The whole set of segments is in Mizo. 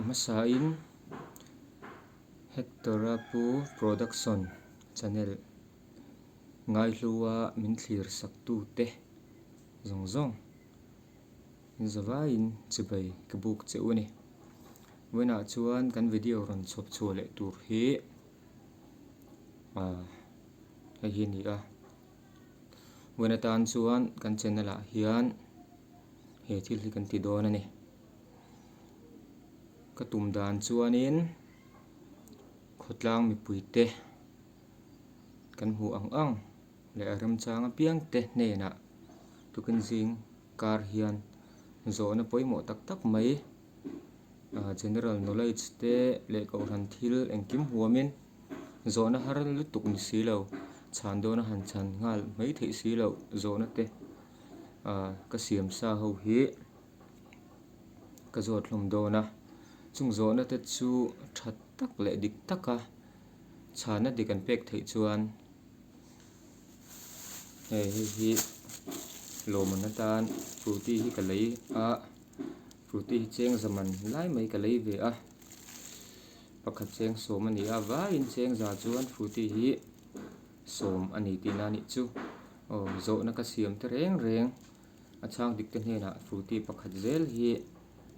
hmasain Hector-a pu Production channel ngaihlua min thlir saktute zawng zawng in zavaiin chibai ka buk che u a ni. Vawiinah chuan kan video rawn chhawp chhuah leh tur hi ah hei hi a ni a. Vawiin atan chuan kan channel ah hian he thil hi kan ti dawn a ni. Ka tum dan chuanin khawtlang mipuite kan hmuh ang ang leh a remchang apiang te hnenah tukin zing kar hian zawhna pawimawh tak tak mai ah general knowledge te leh kohhran thil engkim huamin zawhna har lutuk ni si lo chhan dawna han chhan nghal mai theih si loh zawhna te ah ka siam sa ho hi. Ka zawt hlawm dawn a, chung zawhna te chu tha tak leh dik taka chhana dik an pek theih chuan hei hei hi lawmman atan frooti hi ka lei a, frooti hi cheng zaman lai mai ka lei ve a, pakhat cheng sawm a ni a, vaiin cheng za chuan frooti hi sawm a ni tihna a nih chu, aw zawhna ka siam te reng reng. A chhang dik te hnenah frooti pakhat zel hi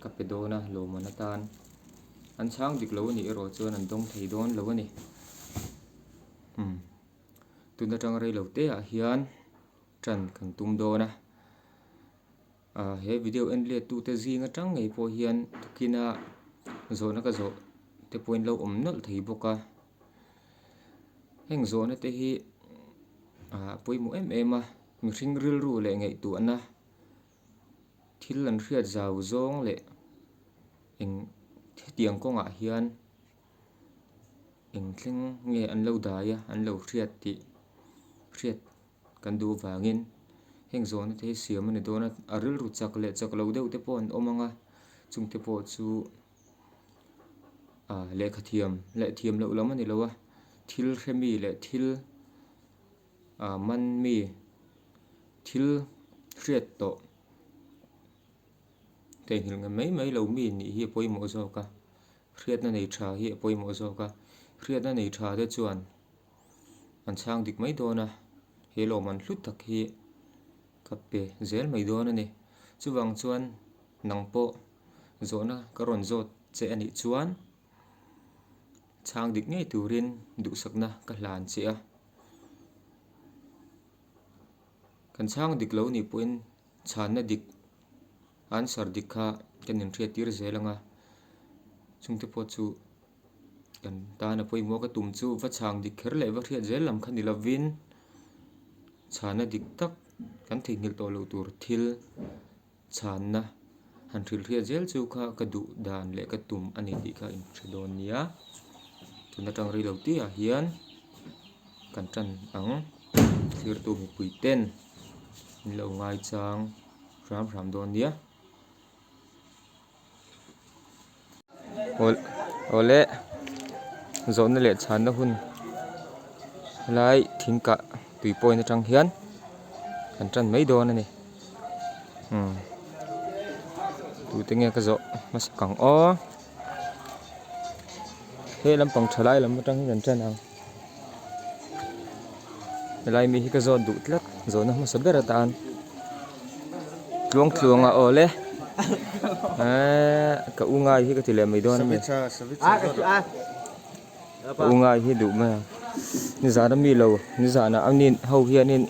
ka pe dawn a lawmman atan. An chhang dik lo a nih erawh chuan an dawng thei dawn lo a ni. Umm tun atang rei lo te ah hian tan kan tum dawn a. Ah he video en let tu te zing atang ngei pawh hian tukina zawhna ka zawh te pawhin lo awm nawlh thei bawk a. Heng zawhna te hi ah pawimawh em em a. Mihring rilru leh ngaihtuahna thil an hriat zau zawng leh eng hetiang kawngah hian eng thleng nge an lo dai a an lo hriat tih hriat kan duh avangin heng zawhna te hi siam a ni dawn a, a rilru chak leh chak lo deuh te pawh an awm ang a chungte pawh chu ah lehkha thiam leh thiam loh lam a ni lo a thil hre mi leh thil. Ah man mi thil hriat tawh theihnghilh nge mai mai lo mi nih hi a pawimawh zawk a, hriatna nei tha hi a pawimawh zawk a, hriatna nei tha te chuan an chhang dik mai dawn a, he lawmman hlu tak hi ka pe zel mai dawn a ni. Chuvang chuan nang pawh zawhna ka rawn zawt che a nih chuan chhang dik ngei turin duhsakna ka hlan che a. Kan chhang dik lo nih pawhin chhanna dik answer dik kha kan inhriat tir zel ang a, chungte pawh chu kan tana pawimawh ka tum chu va chhang dik kher leh va hriat zel lam kha ni lovin chhanna dik tak kan theihnghilh tawh loh tur thil. Chhanna han hrilh hriat zel chu kha ka duh dan leh ka tum a ni tih kha in hre dawn nia. Tun atang rei lo tih ah hian kan tan ang thirtu mipui ten min lo ngaichang hram hram dawn nia. Awle zawhna leh chhanna hun helai thing kah tui point atang hian kan tan mai dawn a ni umm tute nge ka zawh hmasak ang aw he lampang tha lai lam atang hian kan tan ang helai mi hi ka zawt duh tlat zawhna hmasa ber atan tluang tluang a awle eee ka u ngai hi ka ti leh mai dawn a mi ka u ngai hi duh mai ang nizan a mi lo nizan ah ani ho hianin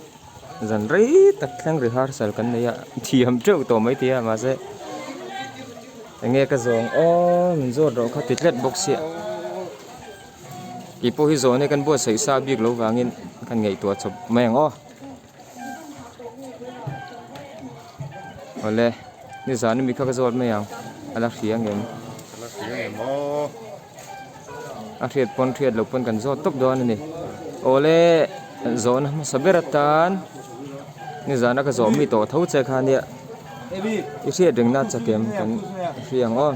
zan rei tak thleng rehearsal kan nei a thiam teuh tawh mai thei a mahse enge ka zawng aw min zawt rawh kha ti tlat bawk sia. Kei pawh hi zawhna kan buatsaih sa bik lo vangin kan ngaihtuah chawp mai ang aw. Awle, nizan ami kha ka zawt mai ang, a la hria ngem? A la hria ngem aw. A hriat pawn hriat loh pawn kan zawt tawp dawn a ni. Awle, zawhna hmasa ber atan nizana ka zawh mi tawh tho che kha nia. I hriat rengna chakem kan hria ang aw.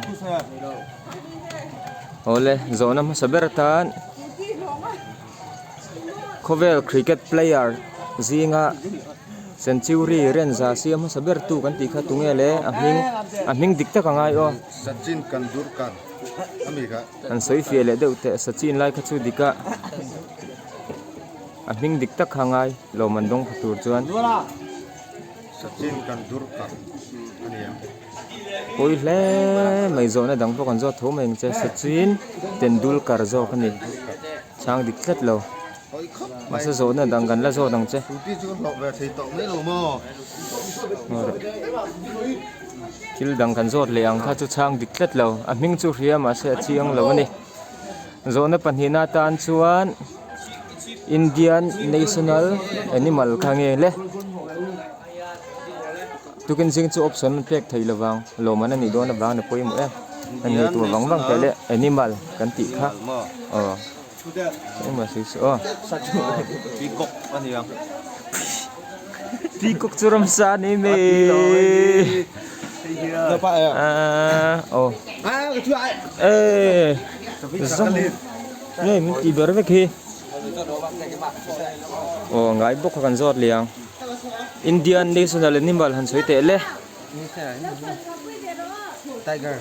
Awle zawhna hmasa ber atan khawvel cricket player zinga century renza siam hmasa ber tu kan tih kha tunge le a hming a hming dik tak a ngai aw. Sachin Tendulkar. An sawi fiah leh deuh teh Sachin lai kha chu dik a a hming dik tak kha ngai lawm an dawng pha tur chuan. Sachin kan dur kar a ni ang. Pawi hle mai zawhna dang pawh kan zawt tho mai ang che Sachin Tendulkar zawk a ni chhang dik tlat lo. Mahse zawhna dang kan la zawt ang che. Thil dang kan zawt leh ang kha chu chhang dik tlat lo. A hming chu hria mahse a chiang lo a ni. Zawhna pahnihna atan chuan Indian National Animal kha nge le? Tukin zing chu option an pek thei lovang lawmman a nih dawn avang a pawimawh em. A ni tur vang vang teh le animal kan tih kha aw. Engmah sawi suh aw. Peacock a nia. Peacock chu ramsa a ni mai. Aw. Eee. Zam. Nge min tih ber vek hi. Aw ngai bawk kha kan zawt liang. Indian National Animal han sawi teh le. Tiger.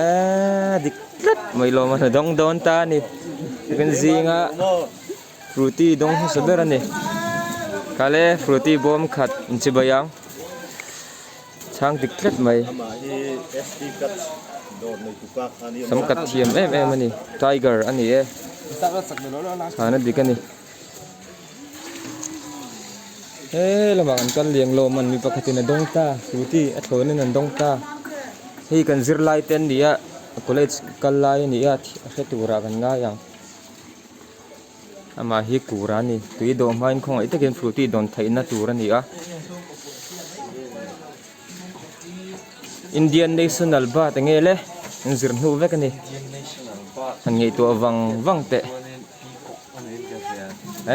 Eee dik tlat mai lawm a dawng dawn ta a ni kan zinga frooti dawng hmasa ber a ni kale frooti bawm khat inchibai ang chhang dik tlat mai sam kat thiam em em a ni tiger a ni e chhana dik a ni. He lamah kan kal liang lo man mi pakhatin a dawng ta scooty a thlawnin an dawng ta hei kan zirlai te an ni a college kal lai a ni a a hre turah kan ngai ang amah hi kur a ni tui dawh hmain khawngaih takin scooty dawn theihna tur a ni a Indian National Bird enge le an zir hnu vek a ni han ngaihtuah vang vang teh.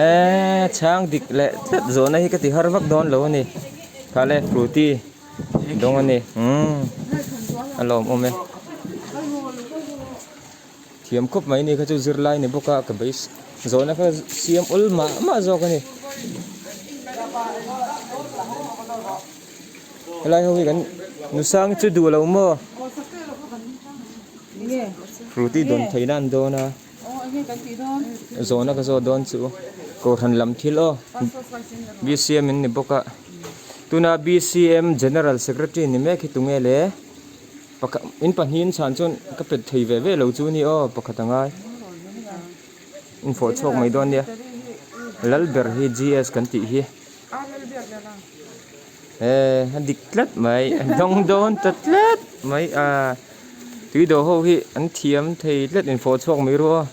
Eee chhang dik leh tlat zawhna hi ka ti har vak dawn lo a ni kha le frooti dawng a ni umm a lawmawm e thiam khawp mai ni kha chu zirlai ni bawk a ka base zawhna kha siam awl mah mah zawk a ni helai ho hi kan nusang chu duh lo maw frooti dawn theihna an dawn a. Zawhna ka zawt dawn chu Kohhran lam thil aw BCM in ni bawk a tuna BCM General Secretary ni mek hi tunge le pakhat in pahnihin chhan chuan ka pet thei ve ve lo chu a ni aw pakhat a ngai infawh chhuak mai dawn nia Lalber hi GS kan tih hi eh a dik tlat mai a dawng dawn ta tlat mai a. Tui dawh ho hi an thiam thei tlat infawh chhuak mai ru a.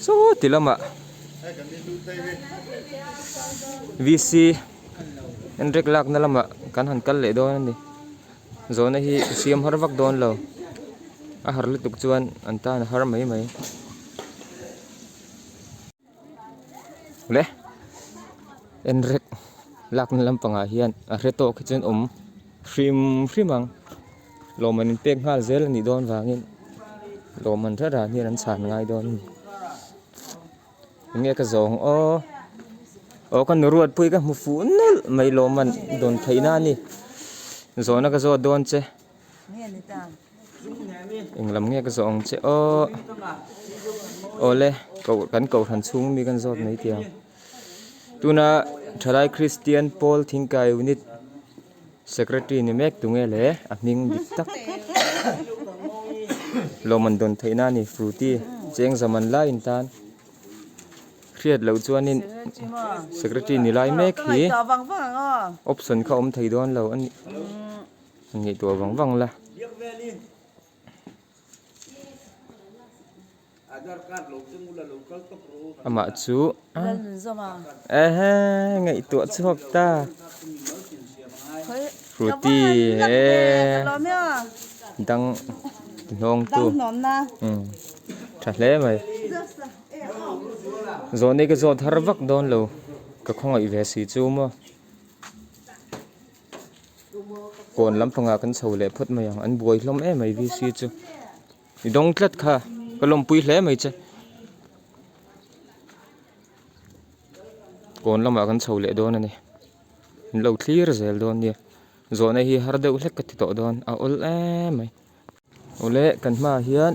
Saw ti lamah VC en rek lakna lamah kan han kal leh dawn a ni. Zawhna hi siam har vak dawn lo. A har lutuk chuan an tan a har mai mai. Le enrek lakna lampangah hian a hre tawk hi chuan awm hrim hrim ang lawmman in pek nghal zel a nih dawn vangin lawmman hre ran hian an chhan ngai dawn a ni enge ka zawng aw aw ka nu ruatpui ka hmu fuh nawlh mai lawmman dawn theihna a ni zawhna ka zawt dawn che. Englam nge ka zawh ang che aw awle koh kan kohhran chhung mi kan zawt mai tih ang tuna thalai Christian pawl thingkai unit secretary ni mek tunge le a hming dik tak lawmman dawn theihna a ni frooti cheng zaman laiin tan. Hriat loh chuanin secretary ni lai mek hi option kha awm thei dawn lo a ni ngaihtuah vang vang la. Amah chu ehe ngaihtuah chhuak ta Frooti he dang hnawng tu tha hle mai. Zawhna hi ka zawt har vak dawn lo ka khawngaih ve si chu maw kawn lampangah kan chho leh phawt mai ang an buai hlawm em mai VC chu i dawng tlat kha ka lawmpui hle mai che kawn lamah kan chho leh dawn a ni an lo thlir zel dawn nia. Zawhna hi har deuh hlek ka ti tawh dawn a awl em mai. Awle kan hmaah hian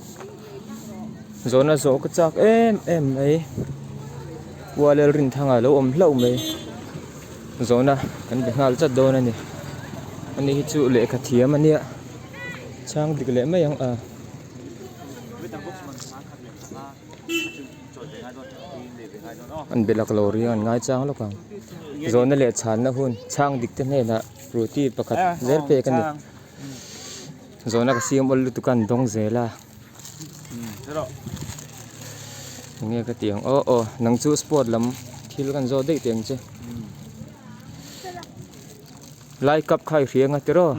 zawhna zawh ka chak em em mai. Ualel Rinthanga lo awm hlauh mai. Zawhna kan be nghal chat dawn a ni. Ani hi chu lehkha thiam a nia. Chhang dik leh mai ang a. An be lak lo ri an ngai chang lawk ang. Zawhna leh chhanna hun chhang dik te hnenah Ruti pakhat zel pek a ni. Zawhna ka siam awl lutuk a an dawng zel a. Enge ka tih ang aw aw nang chu sport lam thil kan zawt daih teh ang che. Lai cup kha i hria anga tiraw?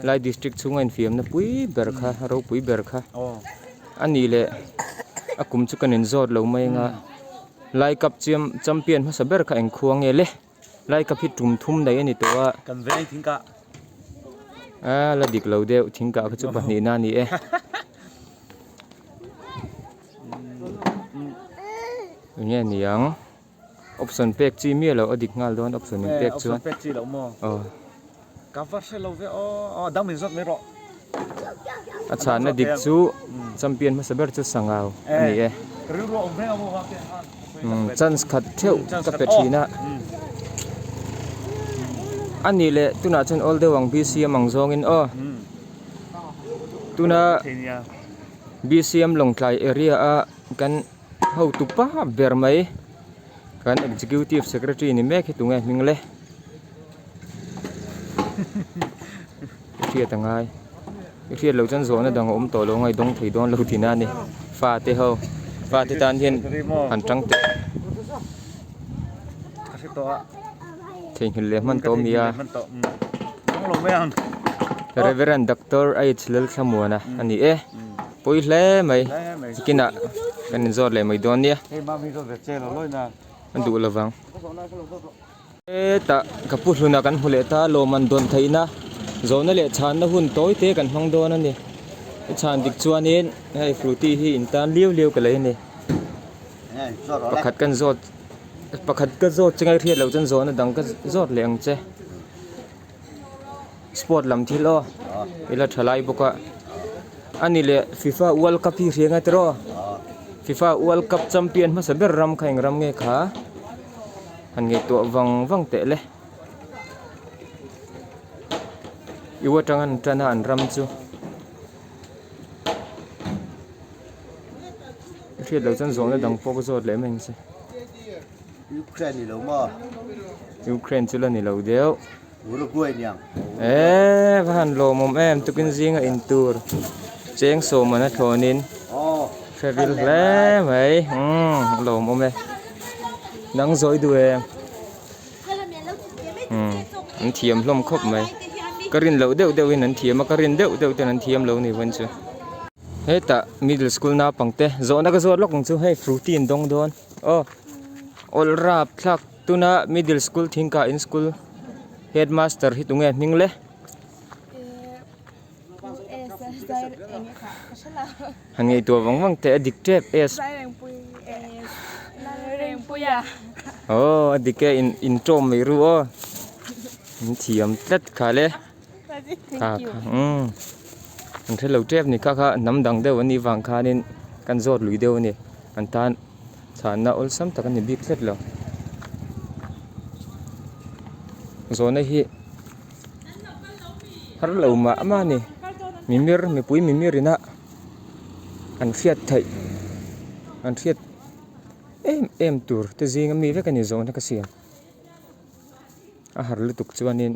Lai district chhunga infiamna pui ber kha ropui ber kha a nih leh a kum chu kan inzawt lo mai anga Lai cup chiam champion hmasa ber kha eng khua nge le Lai cup hi tum thum nei a ni tawh a. Kan veng thingkah. A la dik lo deuh thingkah kha chu pahnihna a ni e. Enge niang? Option pek chi miah loh a dik nghal dawn option in pek chuan. Option pek chi loh maw? Aw. Ka va hre lo ve aw. Aw dang min zawt mai rawh. A chhanna dik chu champion hmasa ber chu Sangau a ni e. Rilru a awm reng a maw vang te khan. Chance khat theuh ka pe thin a. A nih leh tunah chuan awl deuh ang BCM ang zawngin aw. Tuna BCM Lawngtlai area a kan Hotu pa ber mai kan executive secretary ni mek hi tunge hming le i hriat a ngai i hriat loh chuan zawhna dang a awm tawh lo a ngaidawng thei dawn lo tihna a ni fate ho fate tan hian han tang teh theihnghilh leh hman tawh a mi a Reverend Doctor H Lalthlamuana a ni e. Pawi hle mai kinah kan inzawt leh mai dawn nia a duh lovang hetah ka pu hluna kan hmu leh ta lawm an dawn theihna zawhna leh chhanna hun tawi te kan hmang dawn a ni a chhan dik chuanin hei frooti hi in tan liau liau ka lei a ni pakhat kan zawt pakhat ka zawt che ngai hriat loh chuan zawhna dang ka zawt leh ang che. Sport lam thil aw ila tha lai bawk a ani leh FIFA world cup hi hria nge tiraw FIFA world cup champion hmasa ber ram kha eng ram nge kha han ngaihtuah vang vang teh le U atanga an tan a an ram chu hriat loh chuan zawhna dang pawh ka zawt leh mai ang che. Ukraine ni lo maw? Ukraine chu la ni lo deuh. Uruguay niang. Eee va han lawmawm em tukin zinga in tur cheng sawm an a thlawnin hre ril hle mai umm a lawmawm e nang zawi duh em umm an thiam hlawm khawp mai ka rin loh deuh deuhin an thiam a ka rin deuh deuh ten an thiam lo ni vawn chu hetah middle school naupangte zawhna ka zawt lawk ang chu hei frooti an dawng dawn. Aw awlh rap thlak tuna middle school thingkah in school headmaster hi tunge hming le han ngaihtuah vang vang teh a dik tep s aw a dik e in intawm mai ru aw in thiam tlat kha le kha kha umm an hre lo tep ni kha kha hnam dang deuh an nih vang khanin kan zawt lui deuh a ni an tan chhanna awlsam tak a ni bik tlat lo zawhna hi har lo mah mah a ni mimir mipui mimir ina an hriat theih an hriat em em tur te zinga mi vek a ni zawhna ka siam a har lutuk chuanin.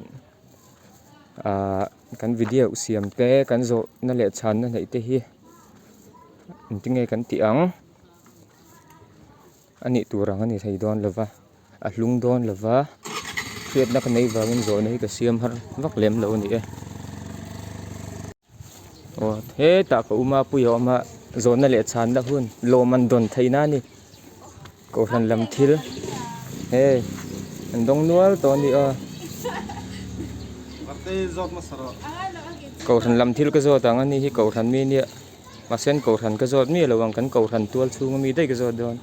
Ahh kan video siam te kan zawhna leh chhanna hnaih te hi engtinge kan tih ang a nih tur ang a ni thei dawn lo va a hlung dawn lo va hriatna ka neih vangin zawhna hi ka siam har vak lem lo a ni e aw hetah ka uma pui a awm a zawhna leh chhanna hun lawm an dawn theihna a ni. Kohhran lam thil hei an dawng nual tawh a ni a Kohhran lam thil ka zawt ang a ni hi Kohhran mi nia mahse an Kohhran ka zawt miah lo ang kan Kohhran tual chhunga mi daih ka zawt dawn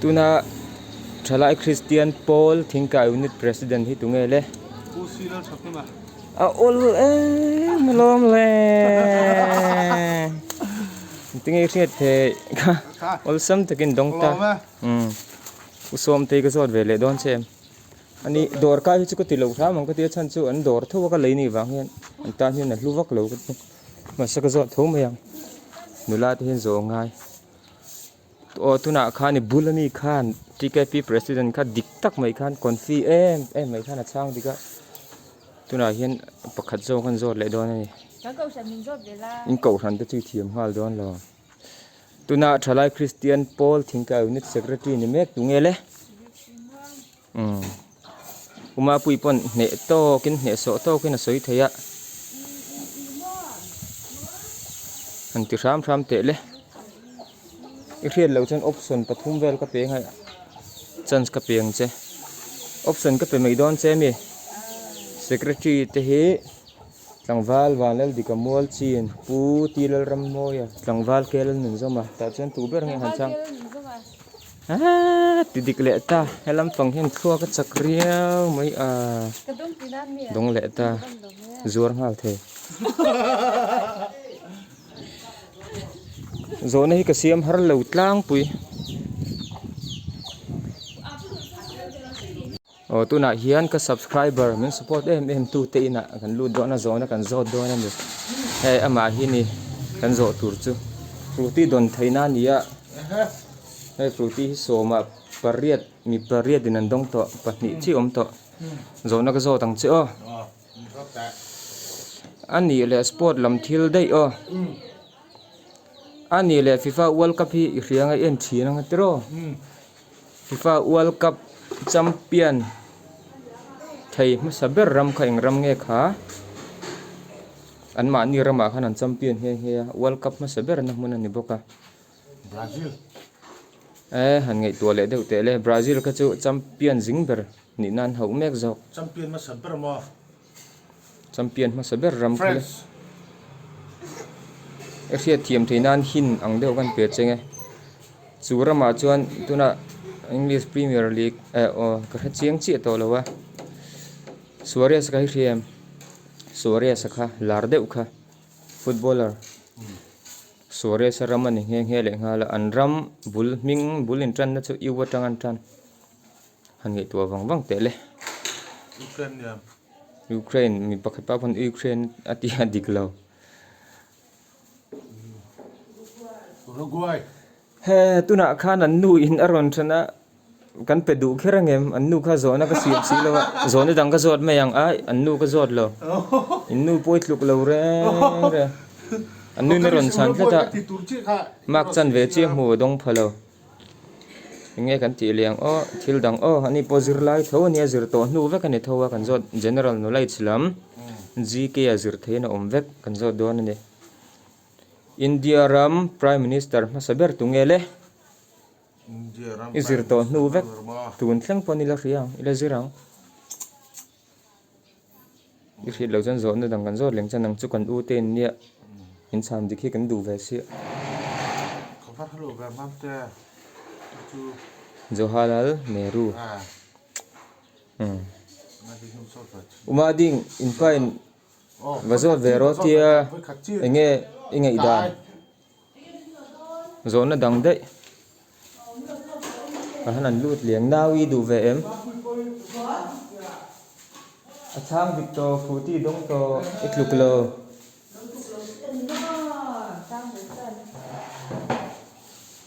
tuna thalai Kristian pawl thingkai unit president hi tunge le. A awl em alawm le. Tinge i hriat theih kha awlsam takin dawng ta. Umm u Sawmtei ka zawt ve leh dawn che em. Ani dawr kai hi chu ka ti lo hram ang ka ti a chhan chu an dawr tho a ka lei nih vang hian an tan hian a hlu vak lo ka ti. Mahse ka zawt tho mai ang. Nula te hian zawh a ngai. Aw tunah khan i bul ami khan TKP president kha dik tak mai khan confi em em mai khan a chhang dik a tunah hian pakhat zawk an zawt leh dawn a ni in kohhran te chu i thiam nghal dawn lo tunah thalai Christian pawl thingkai unit secretary ni mek tunge le umm Umapui pawn hneh tawkin hneh sawh tawkin a sawi thei a han ti hram hram teh le i hriat loh chuan option pathum vel ka pe ngai chance ka pe ang che option ka pe mai dawn che ami secretary te hi tlangval Vanlaldika mual chin Pu T Lalrammawia tlangval Kelalnunzawma tah chuan tu ber nge han chang. Aaaa ti dik leh ta helam pang hian thluak a chak riau mai a dawng leh ta zuar nghal thei zawhna hi ka siam har lo tlangpui aw tunah hian ka subscriber min support em em tu te inah kan lut dawn a zawhna kan zawt dawn a ni hei amah hi ni kan zawh tur chu frooti dawn theihna a ni a hei frooti hi sawmah pariat mi pariat in an dawng tawh pahnih chiah awm tawh zawhna ka zawt ang che aw a nih leh sport lam thil daih aw a nih leh fifa world cup hi i hria ang a i en thin ang a tiraw. Fifa World Cup champion thei hmasa ber ram kha eng ram nge kha? Anmahni ramah khan an champion nghe nghe a, World Cup hmasa berna hmun a ni bawk a. Brazil. E, han ngaihtuah leh deuh teh le. Brazil kha chu champion zing ber nih nan hauh mek zawk. Champion hmasa ber maw? Champion hmasa ber ram kha le. France. I hriat thiam thei nan hin ang deuh kan pe cheng e. Chu ramah chuan tunah English Premier League eh aw ka hre chiang chiah tawh lo a. Suarez kha hi hria em? Suarez a kha lar deuh kha footballer. Suarez a ram a ni nghe nghe leh nghal a. An ram bul hming bul intanna chu U atang an tan. Han ngaihtuah vang vang teh le. Ukraine nia. Ukraine mi pakhat pa pawn Ukraine a ti a dik lo. Uruguay. He tunah khan an nu in a rawn then a kan pe duh kher angem an nu kha zawhna ka siam si lo a zawhna dang ka zawt mai ang ai an nu ka zawt lo in nu pawi tluk lo reng reng an nu in a rawn chhan tlat a mark chan ve chiah hmu a dawng pha lo. Enge kan tih leh ang aw thil dang aw ani pawh zirlai tho ania zir tawh hnu vek a ni tho a kan zawt general knowledge lam GK a zir theihin a awm vek kan zawt dawn a ni. India ram prime minister hmasa ber tunge le? I zir tawh hnu vek tun thleng pawn ila hria ang ila zir ang. I hriat loh chuan zawhna dang kan zawt leng chuan ang chu kan u te in nia in chhan dik hi kan duh ve sia. Jawaharlal Nehru umm Uma ding in pa in va zawt ve rawh tia enge i ngaihdan zawhna dang daih. Tah hian an lut lian nau i duh ve em? A chhang dik tawh Fruity dawng tawh i tluk lo.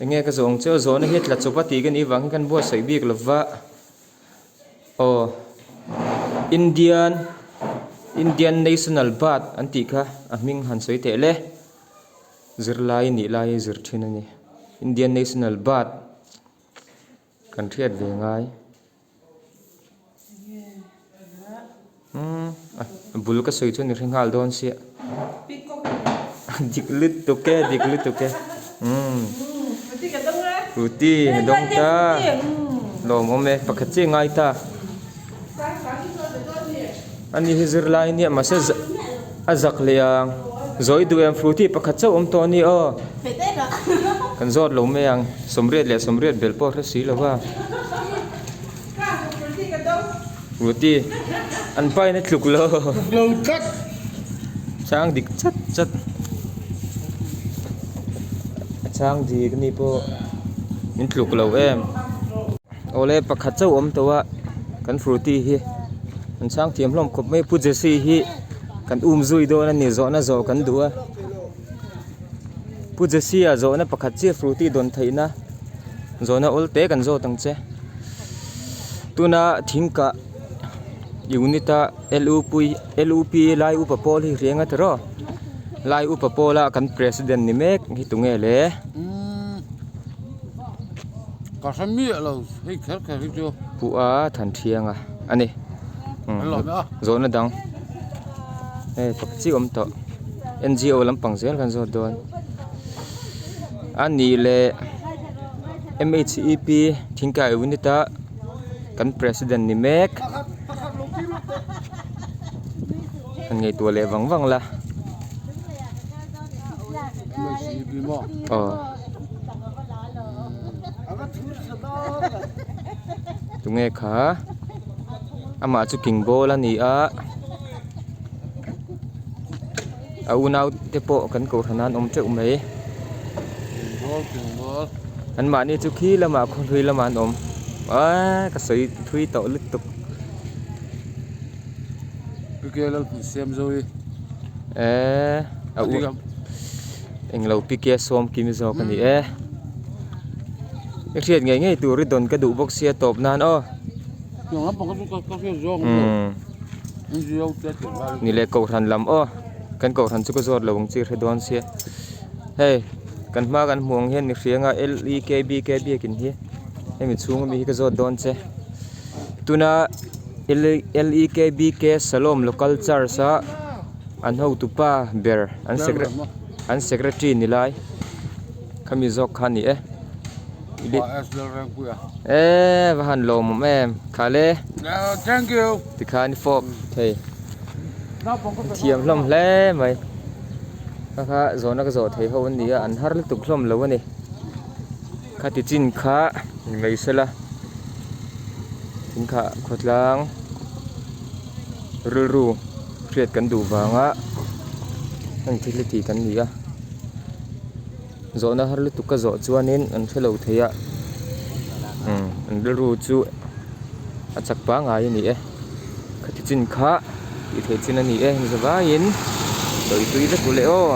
Enge ka zawh ang che aw zawhna hi a tla chawp a tih ka nih vang hian kan buatsaih bik lo va. Aw Indian Indian National Bird an tih kha a hming han sawi teh le. Zirlai nih lai a zir thin a ni. Indian National Bird kan hriat ve ngai. Umm a bul ka sawi chuan i hre nghal dawn sia. Dik lutuk e dik lutuk e umm Ruti a dawng ta lawmawm e pakhat chiah ngai ta. Ani hi zirlai nia mahse a zak leh ang zawi duh em frooti pakhat chauh awm tawh a ni aw kan zawt lo mai ang sawmriat leh sawmriat bel pawh a hre si lo va frooti. An pain a tluk lo. Tluk lo tlat. Chang dik chat chat. A chang dik ni pawh min tluk lo em. Awle pakhat chauh awm tawh a kan Frooti hi an chang thiam hlawm khawp mai Pu Jesse hi kan um zui dawn a ni zawhna zawh kan duh a. Pu Jesse a zawhna pakhat chiah Frooti dawn theihna zawhna awl te kan zawt ang che. Tuna thingkah unit a lup lup lai upa pawl hi hriang a ti rawh lai upa pawla kan president ni mek hi tunge le. Ka hre miah lo hei kher kher hi chu. Pu a than thiang a ani zawhna dang hei pakhat chiah awm tawh ngo lampang zel kan zawt dawn ani leh mhep thingkai unit a kan president ni mek han ngaihtuah leh vang vang la aw tunge kha amah chu king ball a ni a a unau te pawh kan kohhran ah an awm teuh mai an mahni chu khi lamah khawhlui lamah an awm aaa ka sawi thui tawh lutuk. Eee a u englo PK sawm kim zawk a ni e i hriat ngei ngei tur i dawn ka duh bawk sia tawp nan aw umm ni leh kohhran lam aw kan kohhran chu ka zawt lo ang chi hre dawn sia hei kan hma kan hmuh ang hian mihring a L E K B K biakin hi hemi chhung ami hi ka zawt dawn che tuna L E K B K Salom local church a an hotu pa ber an secre an secretary ni lai khami zawk kha a ni e eee va han lawmawm em khale tikhan i fawp thei thiam hlawm hle mai kha kha zawhna ka zawh thei ho an ni a an har lutuk hlawm lo a ni khati chin kha ni mai sela thingkha khawtlang rilru hriat kan duh vanga heng thil hi ti kan ni a. Zawhna har lutuk ka zawh chuanin an hre lo thei a umm an rilru chu a chak pangngai a ni e khati chin kha tih theih chin a ni e zavaiin sawi tui vek u le aw.